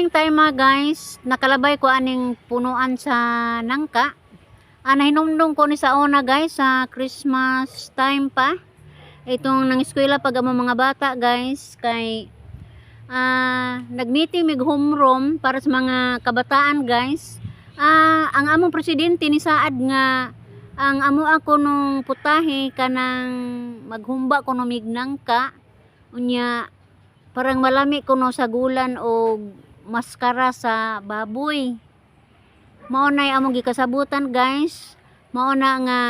Kaning time mga guys, nakalabay ko aning punuan sa nangka. Nahinumdum ko ni sa una guys, sa Christmas time pa. Itong nang eskwela pag among mga bata guys, kay nagmeeting mig homeroom para sa mga kabataan guys. Ang among presidente ni saad nga ang amo ako nung putahe kanang maghumba ko no mig nangka, unya parang malami kuno sa gulan og maskara sa baboy. Mao nay among gikasabutan guys. Mao na nga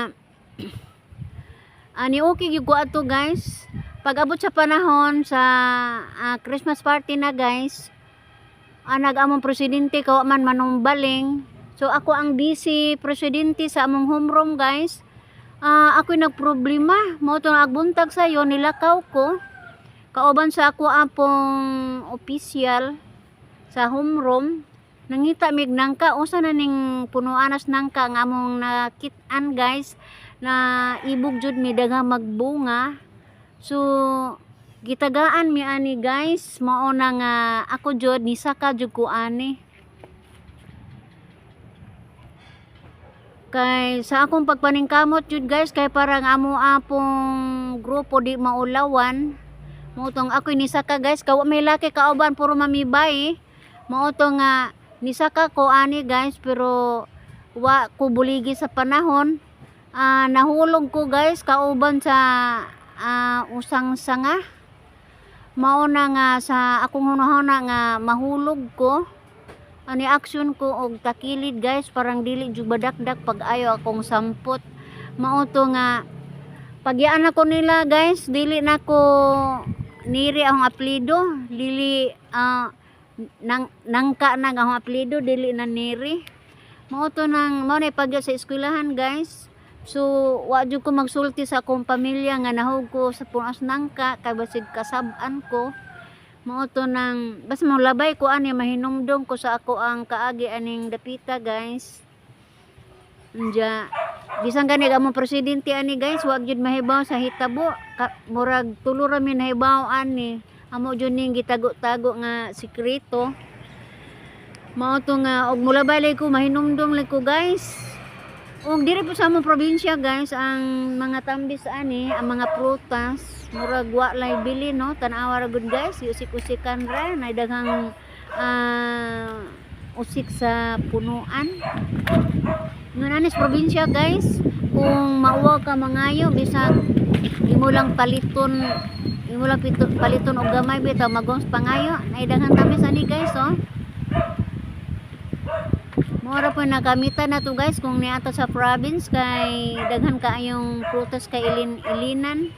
ani okay gyud ko ato guys. Pag abot sa panahon sa Christmas party na guys, nag among presidente kawa man manumbaling. So ako ang busy presidente sa among homeroom guys. Ako'y nagproblema. Mao to agbuntag sayo nilakaw ko. Kauban sa ako apong opisyal sa homeroom, nangita mig nangka, usa na ning punuanas nangka nga among nakit-an guys, na ibog jud mi daghang magbunga. So gitagaan mi ani guys, mao na nga ako jud nisaka jud ko ani. Kay sa akong pagpaningkamot jud guys, kay parang amo apong grupo di maulawan. Mao tong ako'y nisaka guys, kawa may laki kauban, puro mamibay. Mao to nga nisaka ko ani guys, pero wa ko buligi sa panahon. Nahulog ko guys kauban sa usang sanga. Mao na nga sa akong hunahuna nga mahulog ko. Ani action ko og takilid guys, parang dili jud badakdak pag ayo akong sampot. Mao to nga pagyaan ako nila guys, dili na ko niri akong apelyido, dili nangka na nga akong apelyido, dili na niri. Mao to nang mao na pagya sa eskwelahan guys. So wa jud ko magsulti sa akong pamilya nga nahug ko sa punas nangka kay basig kasab-an ko. Mao to nang basta molabay ko ani, mahinumdum ko sa ako ang kaagi aning dapita guys. Unya bisan gani among presidente ani guys, wa jud mahibaw sa hitabo. Murag tulo ra mi nahibaw ani. Amo jud ning gitago-tago nga sikreto. Mao to nga og mulabay lay ko, mahinumdum lay ko guys. Og diri po sa among probinsya guys, ang mga tambis ani, ang mga prutas, murag wa lay bili no, tan-awa ra gud guys, usik-usikan ra, nay daghang usik sa punuan. Ngan anis probinsya guys, kung mauwaw ka mangayo, bisag imo lang paliton, imo lang paliton og gamay bitaw magong pangayo, nay daghan tamis ani guys oh. Mora po nagamitan na to guys kung niata sa province kay daghan kaayong prutas kay ilinan.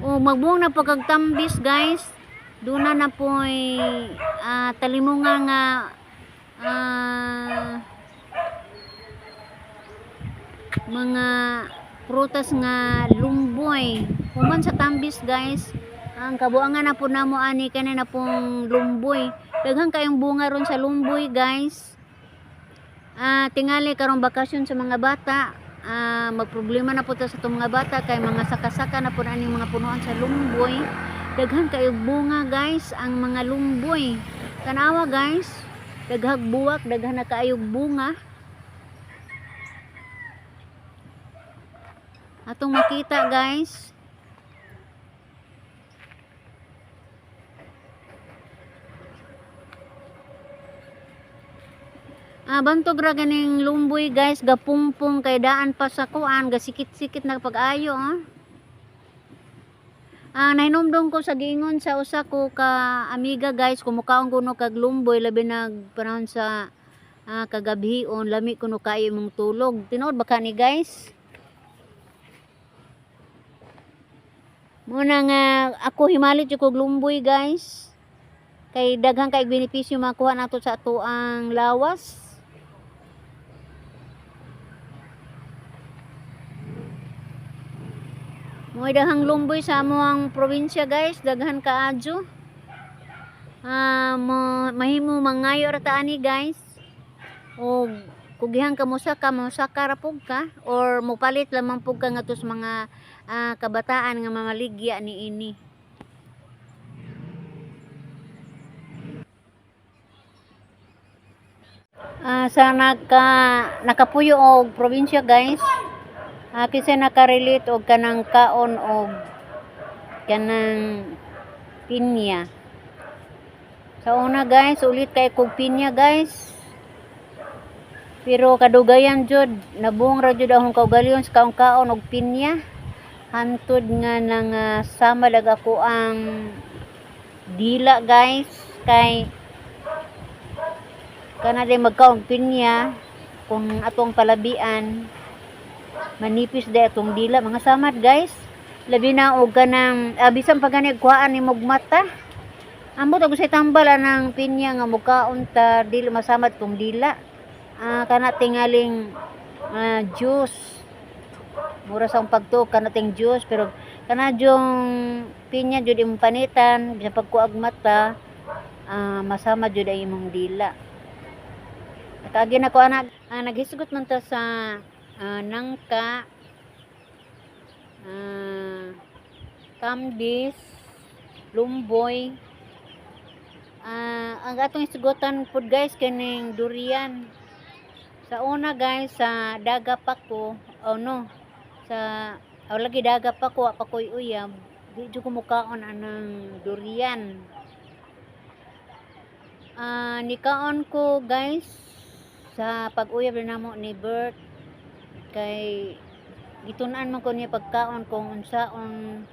O magbuong na pagkagtambis guys. Duna na po'y talimunga nga mga prutas nga lumboy. Human sa tambis guys, ang kabuangan na po namo ani kani na pong lumboy. Daghan kayong bunga ron sa lumboy guys. Tingali karong bakasyon sa mga bata. Magproblema na po ta sa itong mga bata kay mga saka-saka na po na aning mga punuan sa lumboy. Daghan kayo bunga guys ang mga lumboy. Tanawa guys, daghag buwak, daghan na kaayog bunga. Atong makita guys. Bantog ra ganing lumboy guys, gapungpong kay daan pa sa kuan, gasikit-sikit na pag-ayo ah. Nahinumdum ko sa giingon sa usa ko ka amiga guys, kumukaon kuno kag lumboy labi nag panahon sa kagabhion, lami kuno kaayo imong tulog. Tinuod ba ka ni guys? Muna nga ako himalit jud kog lumboy guys. Kay daghan kay benepisyo makuha nato sa atoang lawas. Mo'y daghang lumboy sa amoang probinsya guys, daghan kaadyo. Mahimo mangayo ra ta ani guys. Og kugihan ka mosaka, mosaka ra pug ka or mopalit lamang pug ka ngadto sa mga kabataan nga mamaligya niini. Sa nakapuyo og probinsya, guys, kinsa nakarelate og kanang kaon og kanang pinya? Sa una, guys, ulit kay kog pinya, guys. Pero kadugayan jud, nabuong ra jud akong kaugalingon sa kaon-kaon og pinya. Hantod nga nang sama lag ako ang dila, guys, kay kana day magkaon pinya kung atong palabian, manipis day atong dila, mga samad, guys. Labi na og kanang bisan pa gani kuhaan nimog mata. Ambot og sa tambal anang pinya nga mukaon ta, dili masamad tong dila. Kana tingaling juice, mura sa akong pagtuo kana ting juice, pero kana jung pinya jud imong panitan, bisan pagkuag mata, masama jud ang imong dila. Nakaagi na ko ana. Naghisgot man ta sa nangka, kambis, lumboy. Ang atong hisgutan pud, guys, kining durian. Sa una, guys, sa daga pa ko, oh no, sa oh, lagi daga pa ko, wa pa ko'y uyab, di jud ko mukaon anang durian. Nikaon ko, guys, sa pag-uyab na namo ni Bert, kay gitun-an man ko niya pagkaon kung unsaon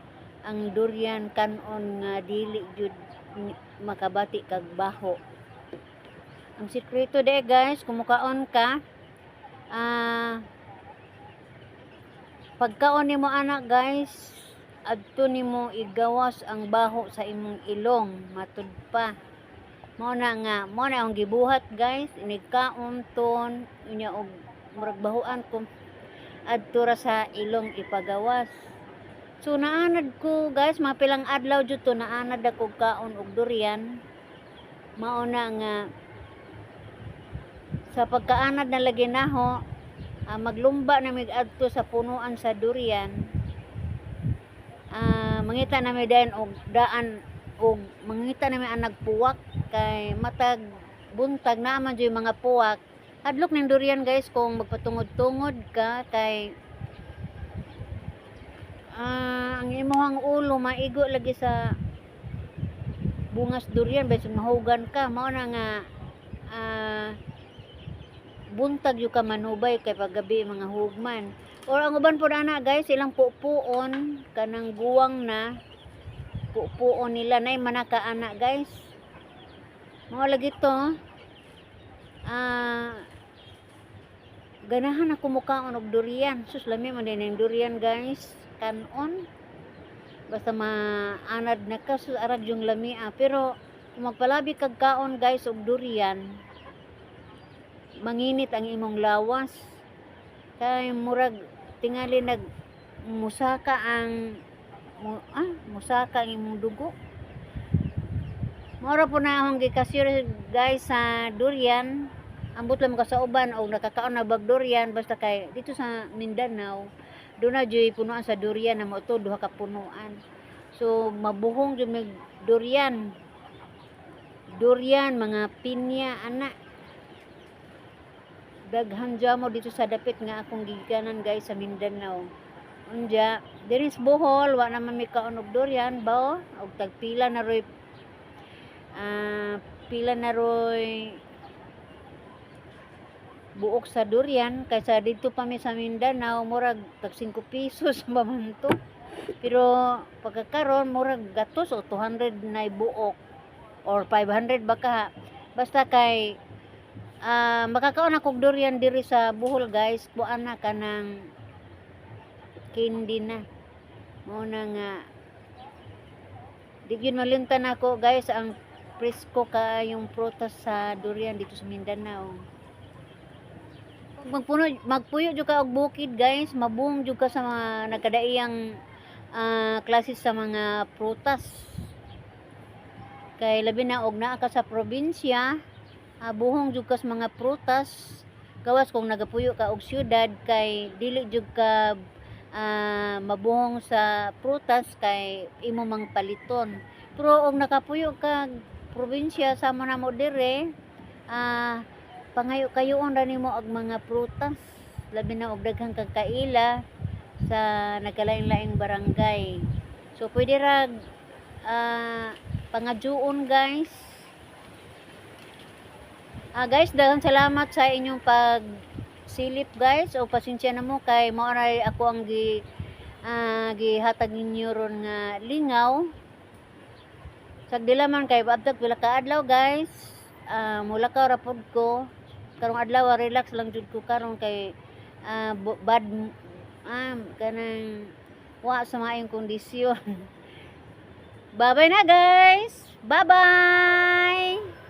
ang durian kanon nga dili jud makabati kag baho. Ang sikreto de, guys, kung mukaon ka, pagkaon nimo ana, guys, adto nimo igawas ang baho sa imong ilong, matud pa. Mao na nga, mao na ang gibuhat, guys, inigkaon ton, unya og murag bahuan ko, adto ra sa ilong ipagawas. So naanad ko, guys, mga pilang adlaw jud to naanad ako kaon og durian. Mao na nga sa pagkaanad na lagi naho, maglumba na mig adto sa punuan sa durian. Mangita na mi dayon og daan og mangita na mi ang nagpuwak kay matag buntag naa man jud mga puwak. Hadlok ning durian, guys, kung magpatungod-tungod ka kay ang imong ulo maigo lagi sa bungas durian, bisan mahugan ka. Mao na nga buntag jud ka manubay kay paggabi mga hugman. Or ang uban pod ana, guys, ilang pupuon kanang guwang na pupuon nila nay manaka ana, guys. Mao lagi to. Ganahan ako mukaon og durian. Sus, lami man din ang durian, guys. Kanon. Basta maanad na ka, sus, arag yung lami ah. Pero kung magpalabi kag kaon, guys, og durian, manginit ang imong lawas. Kay murag tingali nag musaka ang musaka ang imong dugo. Mora po na akong gikasure, guys, sa durian. Ambot lang ka sa uban og nakakaon na bag durian, basta kay dito sa Mindanao doon na juy punuan sa durian na mo to, duha ka punuan. So mabuhong jud mig durian. Durian, mga pinya ana. Daghan mo dito sa dapit nga akong gigikanan, guys, sa Mindanao. Unja, diri sa Bohol wa naman mi kaon og durian ba, og tagpila na roy pila na roy buok sa durian kaysa dito pa mi sa Mindanao, murag tag 5 pesos ba man to. Pero pagkakaron murag gatos o 200 na buok or 500 baka. Basta kay makakaon ako og durian diri sa Bohol, guys, kuan na kanang candy na. Mao na nga di gyud malimtan ako, guys, ang presko kaayong prutas sa durian dito sa Mindanao. Magpuno, magpuyo jud ka og bukid, guys, mabuong jud ka sa mga nagkadaiyang klase sa mga prutas. Kay labi na og naa ka sa probinsya, buhong jud ka sa mga prutas. Gawas kung nagapuyo ka og syudad kay dili jud ka Mabuhong sa prutas kay imo mang paliton. Pero og nakapuyo ka probinsya sama namo dire, pangayo kayoon ra nimo og mga prutas, labi na og daghang kag kaila sa nagkalain-laing barangay. So pwede ra pangadyoon, guys. Guys, daghang salamat sa inyong pagsilip, guys, o pasensya na mo kay mao ra ako ang gihatag ninyo ron nga lingaw. Sagdi man kay abtag pila ka adlaw, guys. Mulakaw ra pod ko. Karong adlaw relax lang jud ko karon kay bad kanang wa sa maayong kondisyon. Bye-bye na, guys. Bye-bye.